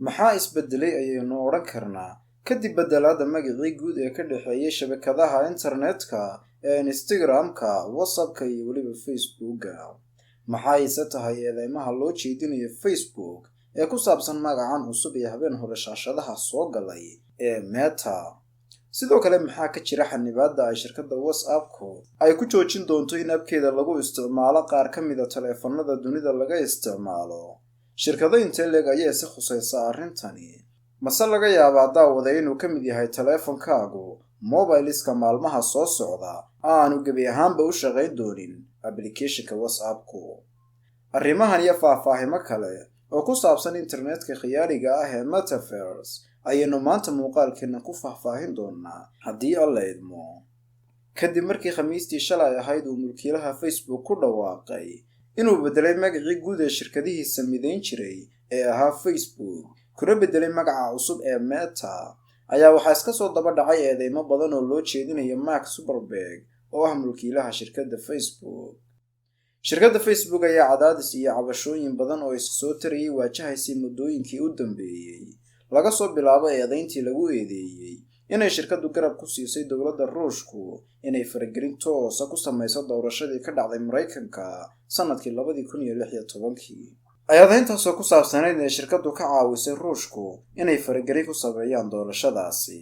Maxaa isbedelay ayaynu odhan karnaa kadib bedelaadda magacii guud ee ka dhexeeyay shabakadaha internetka ee Instagram-ka, WhatsApp-ka iyo weliba Facebooka? Maxayse tahay eedeymaha loo jeedinayo Facebook ee ku saabsan magacan cusub ee habeen hore shaashadaha soo galay ee Meta? Sidoo kale, maxaa ka jira xanibaadda ay shirkadda WhatsApp-ku ay ku joojin doonto in app-keeda lagu isticmaalo qaar ka mida taleefanada dunida laga isticmaalo? Shirkado intee leeg ayay si khusaysa arrintani? Mase laga yaabaa, daawada, inuu ka mid yahay taleefonkaagu mobileska maalmaha soo socda aanu gebi ahaanba u shaqayn doonin applicationka WhatsApp-ku? Arrimahan iyo faahfaahimo kale oo ku saabsan internetka khiyaaliga ah ee metaverse ayaynu maanta muuqaalkeena ku faahfaahin doonaa, haddii Alla idmo. Kadib markii Khamiistii shalay ahayd uu mulkiilaha Facebook ku dhawaaqay inuu beddelay magacii guud ee shirkadihiisa midayn jiray ee ahaa Facebook, kuna beddelay magaca cusub ee Meta, ayaa waxaa iska soo daba dhacay eedeymo badan oo loo jeedinayo Mark Zuckerberg oo ah mulkiilaha shirkadda Facebook. Shirkadda Facebook ayaa cadaadis iyo cabashooyin badan oo isa soo tarayay waajahaysay muddooyinkii u dambeeyey, laga soo bilaabo eedayntii lagu eedeeyey inay shirkaddu garab ku siisay dowladda Ruushku inay faragelin toosa ku samayso doorashadii ka dhacday Maraykanka sanadkii 2016-kii. Eedayntaasoo ku saabsanayd inay shirkaddu ka caawisay Ruushku inay faragelin ku sameeyaan doorashadaasi.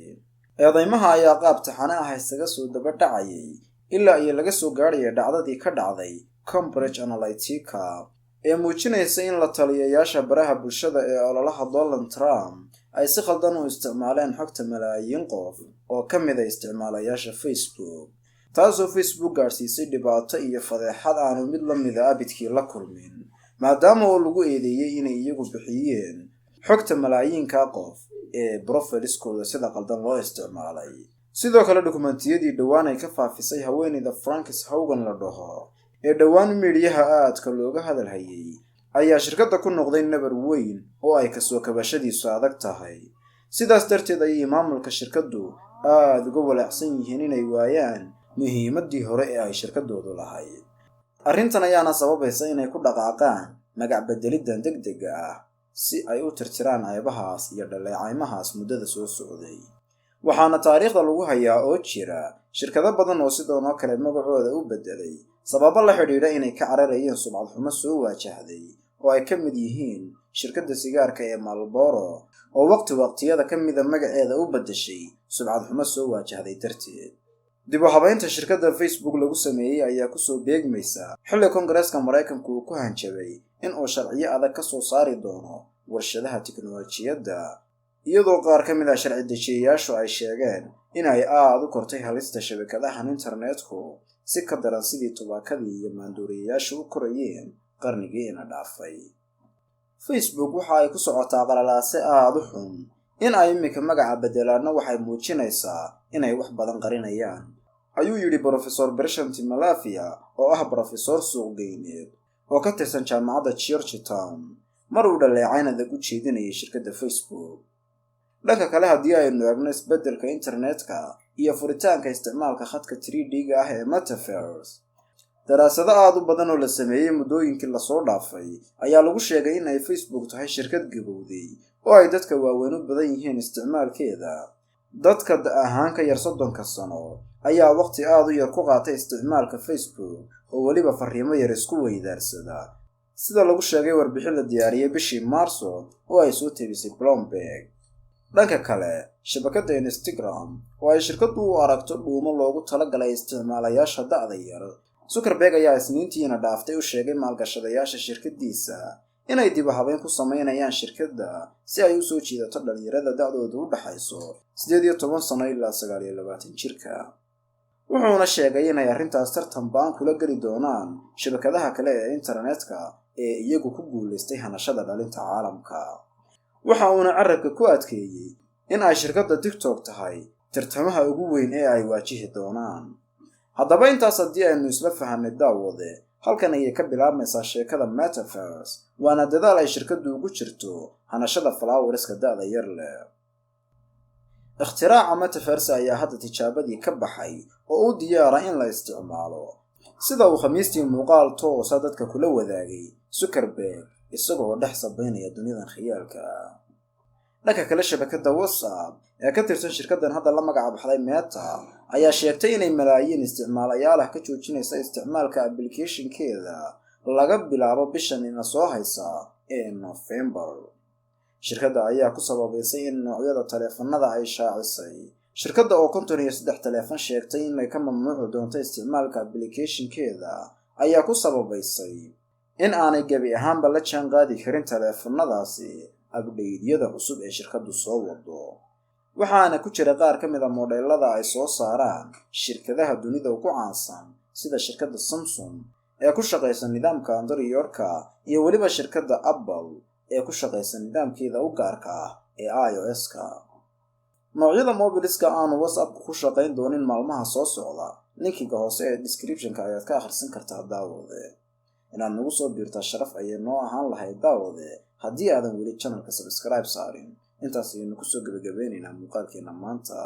Eedeymaha ayaa qaab taxane ah isaga soo daba dhacayay ilaa iyo laga soo gaadhaya dhacdadii ka dhacday Cambridge Analytica ee muujinaysa in la taliyayaasha baraha bulshada ee ololaha Donald Trump ay si khaldan u isticmaaleen xogta malaayiin qof oo ka mid a isticmaalayaasha Facebook, taasoo Facebook gaadhsiisay dhibaato iyo fadeexad aanu mid la mida abidkii la kulmin, maadaama oo lagu eedeeyey inay iyagu bixiyeen xogta malaayiinka qof ee profileskooda sida qaldan loo isticmaalay. Sidoo kale, dukumentiyadii dhowaan ay ka faafisay haweeneyda Frances Haugen la dhaho ee dhowaan miidhiyaha aadka looga hadalhayay ayaa shirkadda ku noqday nabar weyn oo ay kasoo kabashadiisu adag tahay. Sidaas darteed ayay maamulka shirkaddu aada uga walaacsan yihiin inay waayaan muhiimaddii hore ee ay shirkadoodu lahayd. Arrintan ayaana sababaysa inay ku dhaqaaqaan magac bedeliddan degdega ah si ay u tirtiraan ceebahaas iyo dhaleecaymahaas muddada soo socday. Waxaana taariikhda lagu hayaa oo jira shirkado badan oo sidan oo kale magacooda u beddelay sababo la xidhiidha inay ka cararayeen sumcad xumo soo waajahday, oo ay ka mid yihiin shirkadda sigaarka ee Marlboro oo waqti waqtiyada ka mida magaceeda u beddeshay sumcad xumo soo waajahday darteed. Dib u habaynta shirkadda Facebook lagu sameeyey ayaa kusoo beegmaysa xilli Kongareeska Maraykanku uu ku hanjabay in uu sharciyo adag ka soo saari doono warshadaha tiknolojiyadda, iyadoo qaar ka mid ah sharci dejiyayaashu ay sheegeen in ay aada u kortay halista shabakadahan internetku, si ka daran sidii tubaakadii iyo maanduuriyayaashu u korayeen qarnigii ina dhaafay. Facebook waxa ay ku socotaa qalalaase aada u xun. In ay iminka magaca bedelaanna waxay muujinaysaa inay wax badan qarinayaan, ayuu yidhi Brofesor Prashant Malaviya oo ah brofesor suuqgeyneed oo ka tirsan jaamacadda Georgetown, mar uu dhaleecayn adag u jeedinayay shirkadda Facebook. Dhanka kale, haddii aynu eegno isbeddelka internetka iyo furitaanka isticmaalka khadka 3D-ga ah ee metaverse, daraasado aada u badan oo la sameeyey muddooyinkii lasoo dhaafay ayaa lagu sheegay in ay Facebook tahay shirkad gabowday oo ay dadka waaweyn u badan yihiin isticmaalkeeda. Dadka da' ahaan ka yar 30-ka sano ayaa waqti aada u yar ku qaatay isticmaalka Facebook oo weliba fariimo yar isku weydaarsada, sida lagu sheegay warbixin la diyaariyey bishii Maarso oo ay soo tebisay Bloomberg. Dhanka kale, shabakadda Instagram oo ay shirkaddu u aragto dhuumo loogu talagalay isticmaalayaasha da'da yar, Zuckerberg ayaa Isniintiina dhaaftay u sheegay maalgashadayaasha shirkaddiisa inay dib u habeyn ku samaynayaan shirkadda si ay u soo jiidato dhalinyarada da'doodu u dhaxayso 18 sano ilaa 29 jirka. Wuxuuna sheegay inay arrintaas tartan ba'an kula geli doonaan shabakadaha kale ee internetka ee iyagu ku guulaystay hanashada dhalinta caalamka. Waxa uuna carabka ku adkeeyey in ay shirkadda TikTok tahay tartamaha ugu weyn ee ay waajihi doonaan. Haddaba, intaas haddii aynu isla fahanay, daawade, halkan ayay ka bilaabmaysaa sheekada metaverse, waana dadaal ay shirkaddu ugu jirto hanashada followerska da'da yar leh. Ikhtiraaca metaverse ayaa hadda tijaabadii ka baxay oo u diyaara in la isticmaalo, sida uu Khamiistii muuqaal toosa dadka kula wadaagay Zuckerberg isagoo dhex sabaynaya dunidan khiyaalka ah. Dhanka kale, shabakadda WhatsApp ee ka tirsan shirkaddan hadda la magac baxday Meta ayaa sheegtay inay malaayiin isticmaalayaal ah ka joojinaysa isticmaalka applicationkeeda laga bilaabo bishan ina soo haysa ee Nofembar. Shirkadda ayaa ku sababaysay in noocyada taleefanada ay shaacisay shirkadda oo 53 taleefan sheegtay inay ka mamnuuci doonto isticmaalka applicationkeeda ayaa ku sababaysay in aanay gebi ahaanba la jaan qaadi karin taleefanadaasi updateyada cusub ee shirkaddu soo wado. Waxaana ku jira qaar ka mid a moodheelada ay soo saaraan shirkadaha dunida ugu caansan, sida shirkadda Samsung ee ku shaqaysa nidaamka Androidka iyo weliba shirkadda Apple ee ku shaqaysa nidaamkeeda u gaarka ah ee iOS-ka. Noocyada mobiliska aanu WhatsAppka ku shaqayn doonin maalmaha soo socda, linkiga hoose ee descriptionka ayaad ka akhrisan kartaa. Daawade, inaad nagu soo biirtaa sharaf ayay noo ahaan lahayd. Daawade, haddii aadan weli channelka subscribe saarin, intaas ayaynu kusoo gebagabeynaynaa muuqaalkeena maanta.